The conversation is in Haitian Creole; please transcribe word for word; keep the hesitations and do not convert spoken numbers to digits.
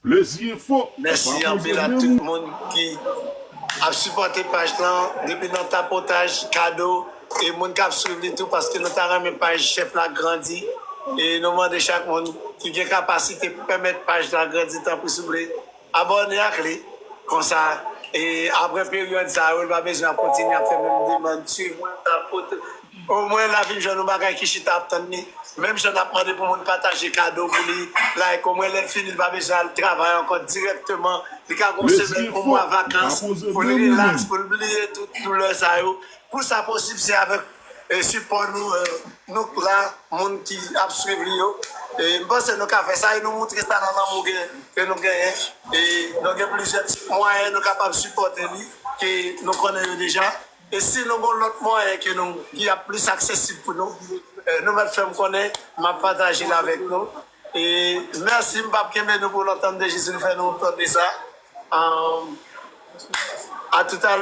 Plezi Enfo. Mèsi anpil a tout moun ki ap sipòte paj lan, depi nan tapotaj, kado, e moun k ap swiv li tou, paske nou ta renmen paj chèf la grandi. E nou mande chak moun ki gen kapasite pou pèmèt paj la grandi, tanpri souple, abòne ak li. Konsa, e apre peryòd sa yo, li pa bezwen ap kontinye ap fè menm demann, swiv mwen, tapote. Omwen l ap vin jwenn yon bagay ki chita ap tann li. Menm jan n ap mande pou moun pataje kado pou li, like, omwen lè l fini, li pa bezwen al travay ankò dirèkteman. Li ka gon semèn, yon mwa vakans, pou l rilaks, pou l bliye tout doulè sa yo. Pou sa posib, se avèk e, sipò nou, e, nou k la, moun ki ap swiv li yo. E, m panse nou ka fè sa e nou moutre sa nan lanmou gen, ke nou genyen. E, nou gen plizyè ti mwayen nou kapab sipòte li, ke nou konnen yo deja. E si nou gon lòt mwayen ke nou, ki ap plis aksesib pou nou, e, nou mèt fè m konnen, m ap pataje l avèk nou. E mèsi, m p ap kenbe nou pou lontan, m te jis vin fè nou konnen sa. Um, a toutalè.